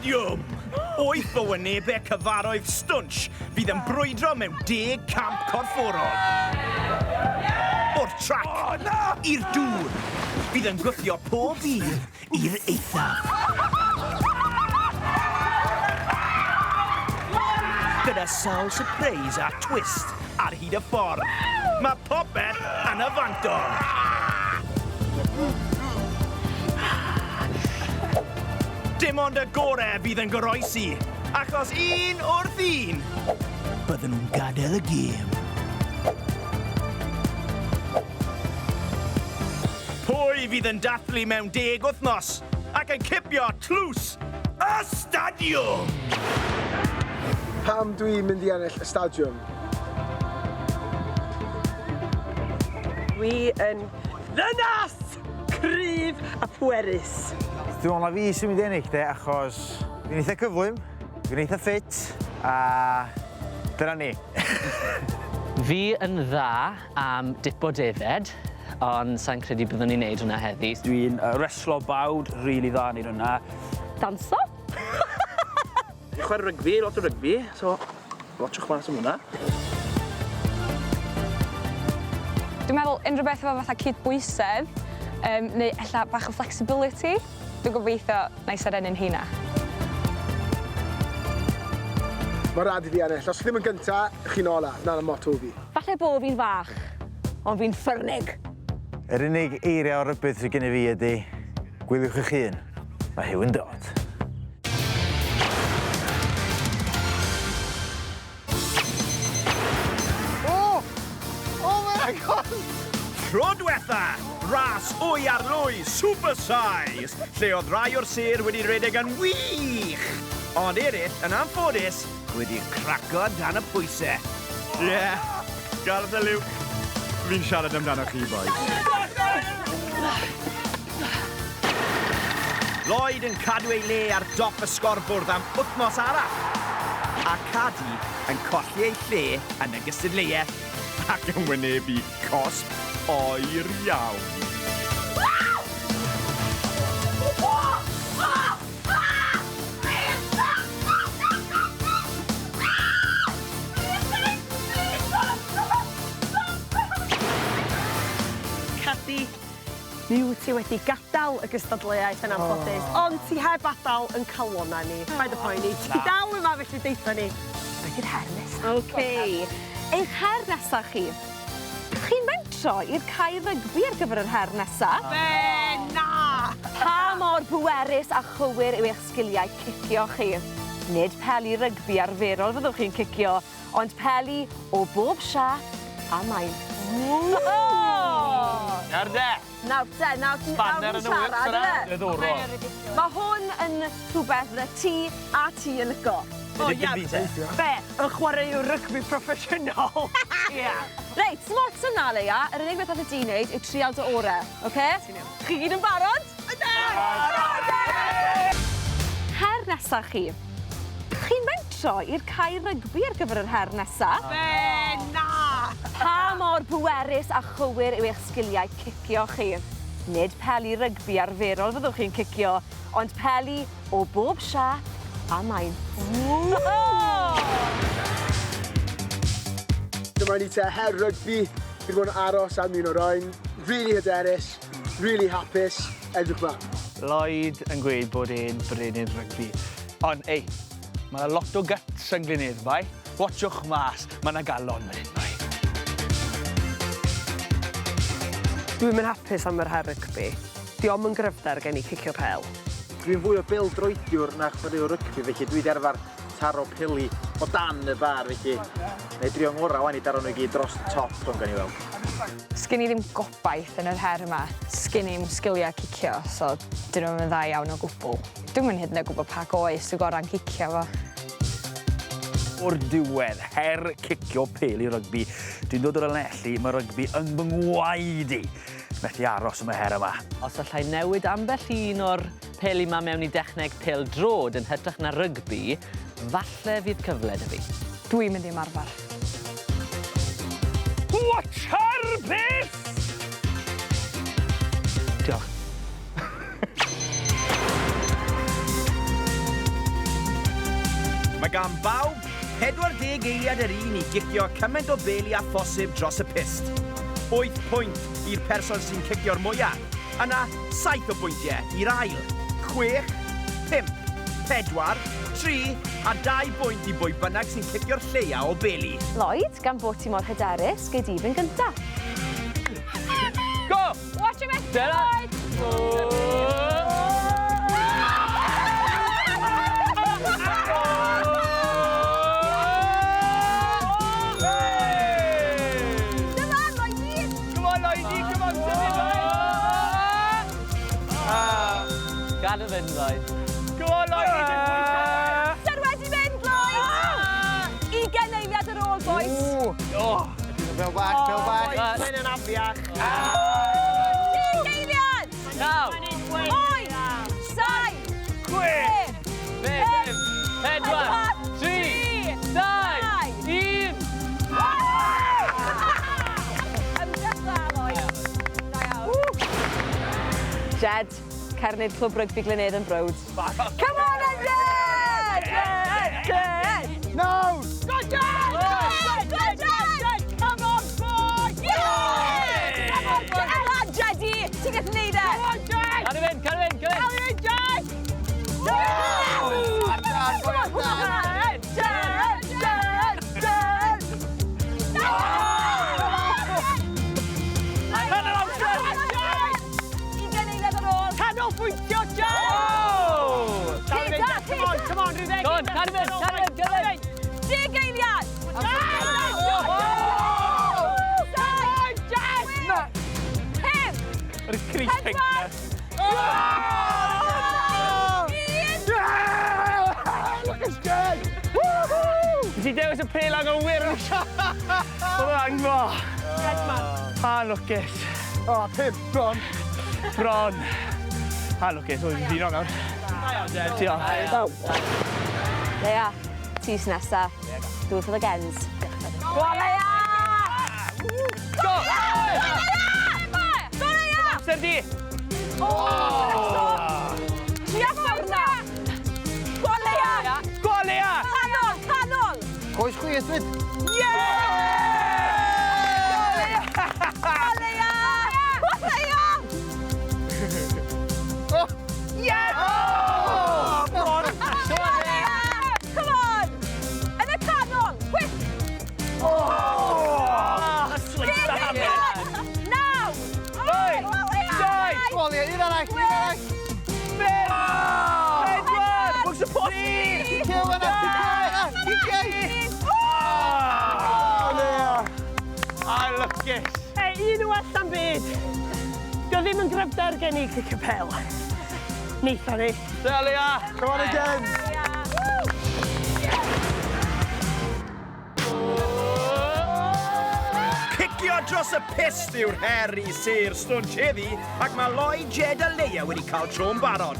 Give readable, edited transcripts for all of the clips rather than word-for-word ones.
stadiwm! Wyth o wynebau cyfarwydd stwnsh fydd yn brwydro mewn deg camp corfforol. O'r trac i'r dŵr, fydd yn gwthio pob un i'r eithaf. Gyda sawl sypreis a twist ar hyd y ffordd, mae popeth yn y fantol! Dim ond y gore fydd yn goroesi, achos un wrth un, bydden nhw'n gadael y gêm. Pwy fydd yn dathlu mewn deg wythnos ac yn cipio tlws y stadiwm? Pam dwi'n mynd i ennill y stadiwm? Dwi yn ddynas cryf a phwerus. Dwi'n meddwl na fi sy'n mynd i ennill de, achos fi'n eitha cyflym, fi'n eitha ffit, a dyna ni. Fi yn dda am dipo defed, ond sai'n credu byddwn ni'n neud hwnna heddi. Dwi'n reslo bawd, rili dda yn neud hwnna. Danso? Fi'n chware rygbi, lot o rygbi, so watchwch mas am hwnna. Dwi'n meddwl unrhyw beth efo fatha cydbwysedd yym neu ella bach o flexibility. Dwi'n gobeithio 'nai serennu'n heina. Mae rhaid i fi ennill. Os chi ddim yn gynta, chi'n ola. 'Na'r motto fi. Falle bo fi'n fach, ond fi'n ffyrnig. Yr unig eiriau o rybudd sydd gennyf fi ydy, gwyliwch eich hun, mae Huw yn dod. O! O mae'n agos! Tro dwetha, ras wy ar lwy super size, lle oedd rai o'r sêr wedi rhedeg yn wych, ond eraill, yn anffodus, wedi craco dan y pwyse. Ie, Gareth a Luke, fi'n siarad amdano chi, bois. Lloyd yn cadw ei le ar dop y sgorbwrdd am wythnos arall, a Cadi yn colli ei lle yn y gystadleuaeth ac yn wynebu cosb oer iawn. Cadi, mi wyt ti wedi gadael y gystadleuaeth yn anffodus, ond ti heb adael yn calonnau ni. Paid â poeni, ti dal yma felly deutha ni, be 'di'r her nesa? Ok, eich her nesa chi. Chi'n mentro i'r cae rygbi ar gyfer yr her nesa? Be? Na! Pa mor bwerus a chywir yw eich sgiliau cicio chi? Nid peli rygbi arferol fyddwch chi'n cicio, ond peli o bob siâp a maint. Nawr de! Nawr te, nawr ti nawr ni'n siarad, yfe? Diddorol. Mae hwn yn rhywbeth fydde ti a ti yn lico. O ia, be, y chwaraewr rygbi proffesiynol? Ia. Reit, sim ots am 'na Leia, yr unig beth allet ti neud yw trial dy ore, oce? Ti'n iawn. Chi gyd yn barod? Ydyn! Her nesa chi. Chi'n mentro i'r cae rygbi ar gyfer yr her nesa? Be? Na! Pa mor bwerus a chywir yw eich sgiliau cicio chi? Nid peli rygbi arferol fyddwch chi'n cicio, ond peli O bob siâp a maint. Dyma ni te her rygbi. Fi 'di bod yn aros am un o'r rhain. Rili hyderus, rili hapus. Edrych mlan. Lloyd yn gweud bod e'n brenin rygbi. Ond ei, ma' 'na lot o guts yn Glyn-Eddfau. Watchwch mas, ma' 'na galon fan hyn bai. Dwi'm yn hapus am yr her rygbi. Dio'm yn gryfder gen i cicio pêl. Dwi'n fwy o bêl-droediwr na chwaraewr rygbi felly dwi 'di arfer taro peli o dan y bar felly 'nai drio ngora 'wan i daro nhw i gyd dros y top ond gawn ni weld. Sgin i ddim gobaith yn yr her yma. Sgin i'm sgiliau cicio so 'dyn nhw'm yn dda iawn o gwbl. Dwi'm yn hyd yn oed gwybod pa goes sy gora'n cicio fo. O'r diwedd, her cicio peli rygbi. Dwi'n dod o'r Llanelli, mae rygbi yn fy ngwaed i. Methu aros am y her yma. Os allai newid ambell un o'r peli 'ma mewn i dechneg pêl-droed yn hytrach na rygbi, falle fydd cyfle 'da fi. Dwi'n mynd i ymarfer. Watcha'r peth! Diolch. Mae gan bawb 40 eiliad yr un i gicio cymaint o beli â phosib dros y pyst. 8 pwynt i'r person sy'n cicio'r mwya', yna 7 o bwyntiau i'r ail, 6, 5, 4, 3 a 2 bwynt i bwy bynnag sy'n cicio'r lleia o beli. Lloyd, gan bod ti mor hyderus, gei di fynd gynta. Go! Watch your mess, Dyna- Lloyd! Dyma, Lloydy! Come on, Lloydy, come on, symud, Lloyd! Gad o fynd, Lloyd. Come on, Lloydy, dim pwyso! Amser wedi mynd, Lloyd! 20 eiliad ar ôl, boys. Pel bach, pel bach. Mae'n yn afiach. 10 eiliad! 9, 8, 7, 6, 5, 4, 3, 2, 1. Ymdrech dda, Lloyd. Da iawn. Jed, cer wneud clwb rygbi Glynedd yn browd. Come on, then, Jed! Jed! Jed! Nawr! Go, Jed! Go, Jed! Jed! Come on, boy! Yeah! Come on, Jed! Come on, Jedi! Ti'n gallu neud e! Come on, Jed! Cadw fynd, cadw fynd, cadw Come fynd. on, Jed! Come on, come on, Jed! Jed! Jed! Hanner amser! 20 eiliad ar ôl. Canolbwyntio, Jed! Oh! Peda, Come on, come on, rhyw ddeg. Go on, cadw fynd, cadw fynd, cadw fynd. 10 eiliad! Come on, Jed! 5, Yr crease pink 4, na. 1. Look at Jed! Woohoo! Nes i dewis y pel anghywir. Oedd o'n angfo. A lwcus. O, 5, bron. Bron. A lwcus, oedd hi'n dino nawr. Diolch. Lea, ti sy'n nesa. Do it for the gens. Go on, Lea! Go! Go, Lea! Amser di! Tria ffordd na! Go on, Lea! Go, Lea! Canol, canol! Coes chwith, fyd. Yeah! Go, Lea! Go, Lea! Yes! Bron! Go, Lea! Come on! Yn y canol! Quick! Slice 10, 9, 8, 7, Go on, Lea, un arall, un arall. 5, 4, Pwy sy'n posi? Cicio fan'na, cicio fan'na, cicio. O, Lea! A lwcus. Hei, un o well am byd. Dio ddim yn gryfder gen i cicio pel. Neitha ni. Da, Lea. Come on again! Cicio dros y pyst yw'r her i sêr stwnsh heddi, ac mae Lloyd, Jed a Leia wedi cael tro'n barod.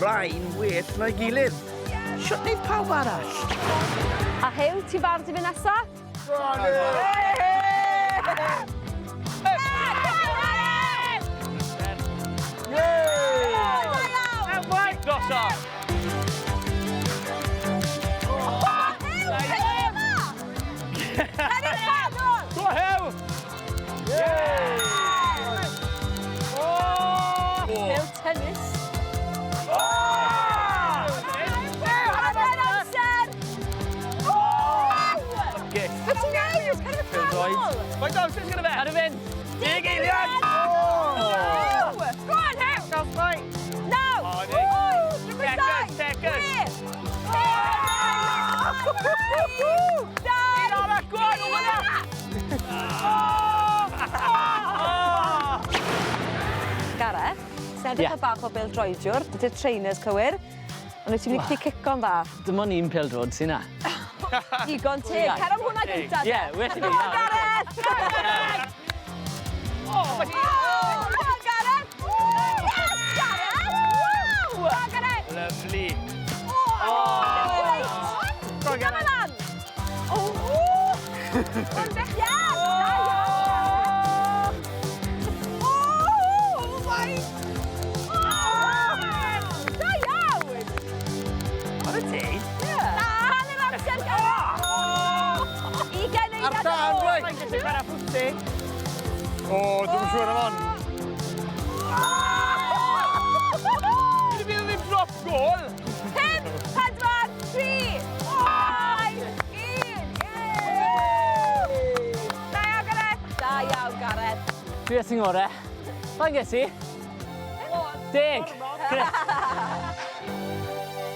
Rhain well na'i gilydd. Shwt wneud pawb arall? A Huw, ti'n barod i fynd nesa? Go on, Lea! Iawn! Drosodd. Yn y canol! Go, Huw! Huw tennis. Hanner amser! Lwcus. Be ti'n neud? Cer y canol! Faint o amser sydd gyda fe? Cadw fynd. 10 eiliad! Go on, Huw! 9, O, ni. 8, Seconds, seconds. 6, Un arall, go on, o fan'na! Gareth, ti'n edrych Ie. o bach o bêl-droediwr, dydy'r trainers cywir, ond wyt ti'n mynd i gallu cico'n dda. Dim ond un pêl-droed sy'n na. Digon teg. Cer am hwnna gynta. Ie, well i fi. Come on, Gareth! Oh, come on, Gareth! Yes, Gareth! Wow! Come on, Gareth! Lovely. Oh, great! Go, Gareth! Lan. Oh! Yes! Da iawn! Oh, my! Oh! Da iawn! What a day. Yeah. Na, hanner Come on. Fi ddim drop goal. 5, 4, 3, 2, 1. Da iawn, Gareth. Da iawn, Gareth. Dwi at ngore. Fa'n ges i? 10. Grêt.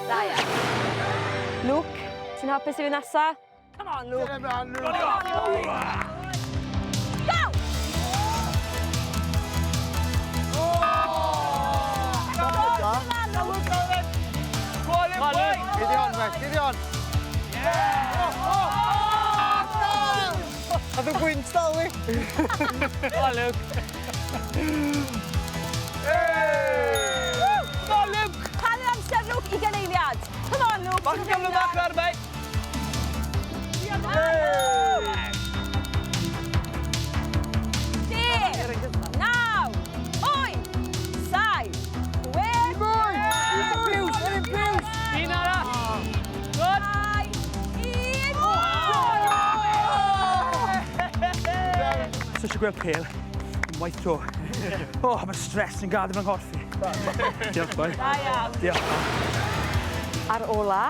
Da iawn. Luke, ti'n hapus i fi nesa? Come on, Luke. Go! Go on, boy. Gyd i hon, mate, gyd i hon. Oedd y gwynt dal fi. Go on, Luke. Go on, Luke. Hanner amser, Luke, 20 eiliad. Come on, Luke. Bach yn gyflym bach ar, mate. 10, 9, 8, 7, 6, Piws, yr un piws! Un arall. Good. 2, 1. So eisiau gweld pêl. Unwaith 'to. O, oh, mae stress yn gadael fy nghorff i. Diolch, boi. Da iawn. Diolch. Ar ola,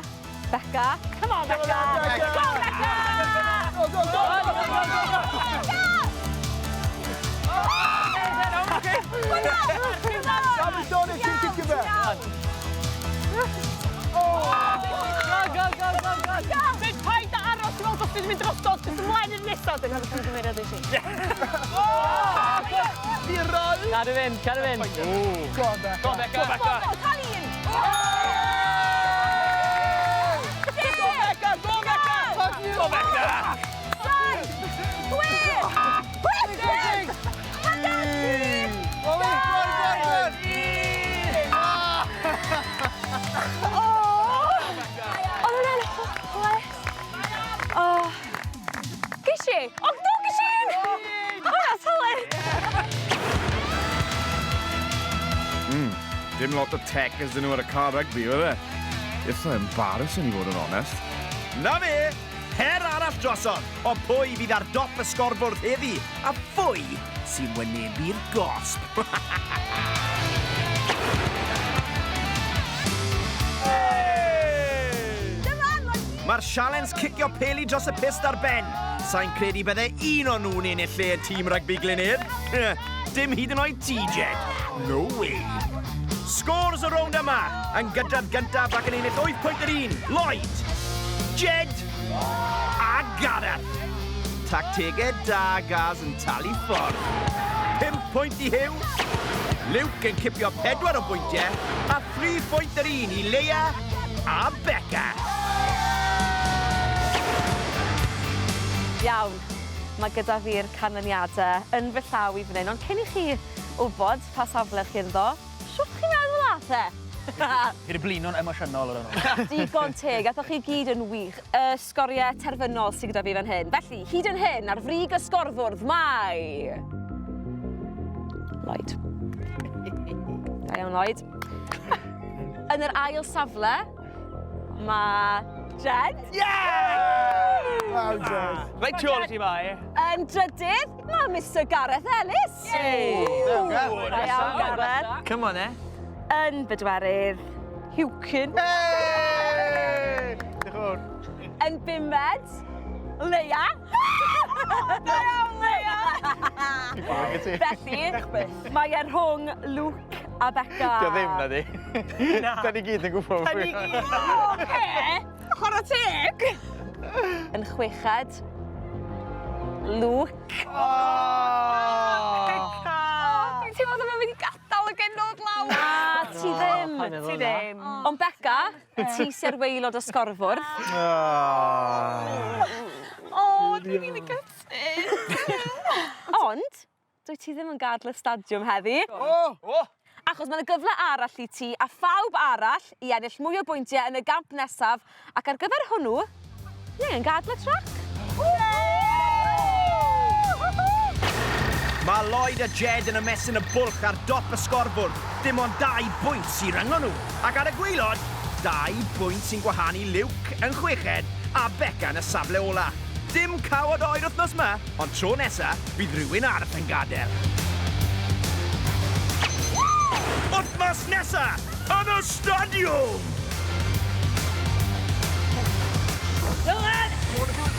Becca. Come on, Becca. Go, Becca! Go, go, go! Becca! Sam Doni, ti'n cicio fe? Go, go, go, go, go. Dweud paid â aros i weld os ti'n mynd drosodd, jyst ymlaen i'r nesaf, dyna beth ymgymeriad i chi. Cadw fynd, cadw fynd. Go on, Becca. Go, Becca. Go, go, cael un! Go, Becca. Go, Becca. Go, Becca. 7, 6, 5, 4, 3, Oli, go on, go on, go on. Oedd hwnna'n hopeless. Oh. Ges i? O, do, ges i un! Hwnna, tyllu. Dim lot o tech ys dyn nhw ar y car rygbi, oedd e? Eitha embarrassing i fod yn onest. Na fe! Her arall drosodd, ond pwy fydd ar dop y sgorbwrdd heddi? A phwy sy'n wynebu'r gosb? Mae'r sialens cicio peli dros y pyst ar ben. Sa'n credu bydde un o nhw'n ennill lle y tîm rygbi Glyn-nedd. Dim hyd yn oed ti, Jed. No way. Scores y rownd yma. Yn gydradd gyntaf ac yn ennill 8 pwynt yr un. Lloyd, Jed a Gareth. Tactegau da Gaz yn talu ffordd. 5 pwynt i Hugh. Luke yn cipio 4 o bwyntiau a 3 pwynt yr un i Leia a Becca. Iawn, mae gyda fi'r canlyniadau yn fy llaw i fan hyn, ond cyn i chi wybod pa safle chi ynddo, shwt chi'n meddwl ath e? Fi wedi blino'n emosiynol o'r nhw. Digon teg, athoch chi gyd yn wych. Y sgoriau terfynol sydd gyda fi fan hyn. Felly, hyd yn hyn, ar frig y sgorfwrdd, mae Lloyd. Da iawn, Lloyd. Yn yr ail safle, mae Jed. Yeah! Wow, Jed. Reit tu ôl i ti mae. Yn drydydd, mae Mr Gareth Ellis. Da iawn, Gareth. Come on, eh. Yn bedwerydd, Hugh. Hey! Diolch yn fawr. Yn bumed, Leia. Da iawn, Leia. Felly, mae e rhwng Luke a Becca. Dio ddim, na di. Da ni gyd yn gwybod. Da ni gyd. Oce, chwarae teg. Yn chweched, Luke. Oh! Dwi'n teimlo bod yn mynd i gadael y genod lawr. Na, ti ddim. Paid meddwl Ti na. ddim. Ond Becca, ti sy'n ar waelod y sgorfwrdd. Oh. O, dwi'n rili gutted. Ond, dwyt ti ddim yn gadael y stadiwm heddi. Oh! O! Achos mae yna gyfle arall i ti a phawb arall i ennill mwy o bwyntiau yn y gamp nesaf ac ar gyfer hwnnw, ni angen gadael y trac. Mae Lloyd a Jed yn ymestyn y bwlch ar dop y sgorfwrdd. Dim ond 2 bwynt sy'n rhyngo nhw. Ac ar y gwaelod, 2 bwynt sy'n gwahanu Luke yn chweched a Becca yn y safle ola. Dim cawod oer wythnos yma, ond tro nesa, bydd rhywun arall yn gadael. Wythnos nesa, yn y stadiwm! Dylan!